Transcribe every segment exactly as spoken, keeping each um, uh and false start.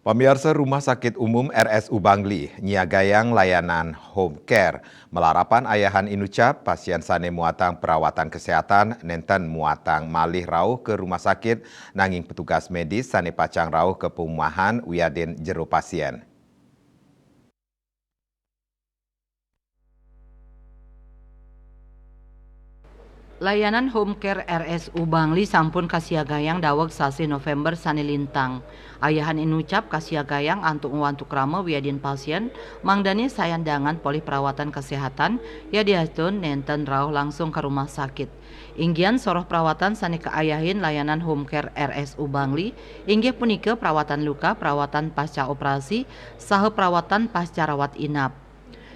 Pamiarsa, Rumah Sakit Umum R S U Bangli nyiagayang layanan home care. Malarapan ayahan inucap, pasien sane muatang perawatan kesehatan nenten muatang malih rauh ke rumah sakit, nanging petugas medis sane pacang rauh ke perumahan wiadin jero pasien. Layanan home care R S U Bangli sampun kasiagayang daweg sasih November sane lintang. Ayahan inucap kasiagayang antuk ngwantu krama wiadin pasien, mangdane sayan dangan polih perawatan kesehatan, yadiastun nenten rauh langsung ka rumah sakit. Inggihan soroh perawatan sane kaayahin layanan home care R S U Bangli, inggih punika perawatan luka, perawatan pasca operasi, saha perawatan pasca rawat inap.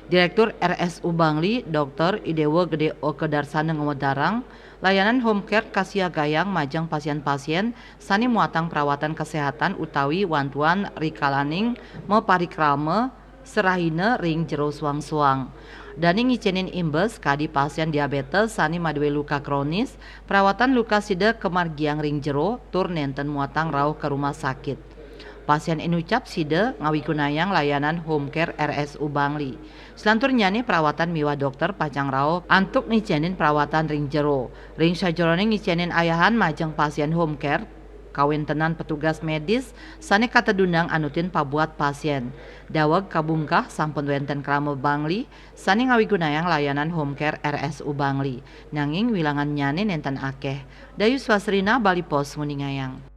Direktur R S U Bangli, Doktor Idewa Gede Oke Darsana ngwedarang, layanan home care kasiagayang majeng pasien-pasien sane muatang perawatan kesehatan utawi wantuan rikalaning maparikrama serahina ring jero suang-suang. Dane ngicenin imbes kadi pasien diabetes sane madue luka kronis, perawatan luka sida kamargiang ring jero tur nenten muatang rauh ka rumah sakit. Pasien inucap sida ngawigunayang layanan home care R S U Bangli. Selanturnyane perawatan miwah dokter pacang rauh antuk ngicenin perawatan ring jero. Ring sajeroning ngicenin ayahan majeng pasien home care, kawentenan petugas medis sane katedunang anutin pabuat pasien. Daweg kabungkah sampun wenten krama Bangli sane ngawigunayang layanan home care R S U Bangli. Nanging wilangannyane nenten akeh. Dayu Swasrina, Bali Post, nguningayang.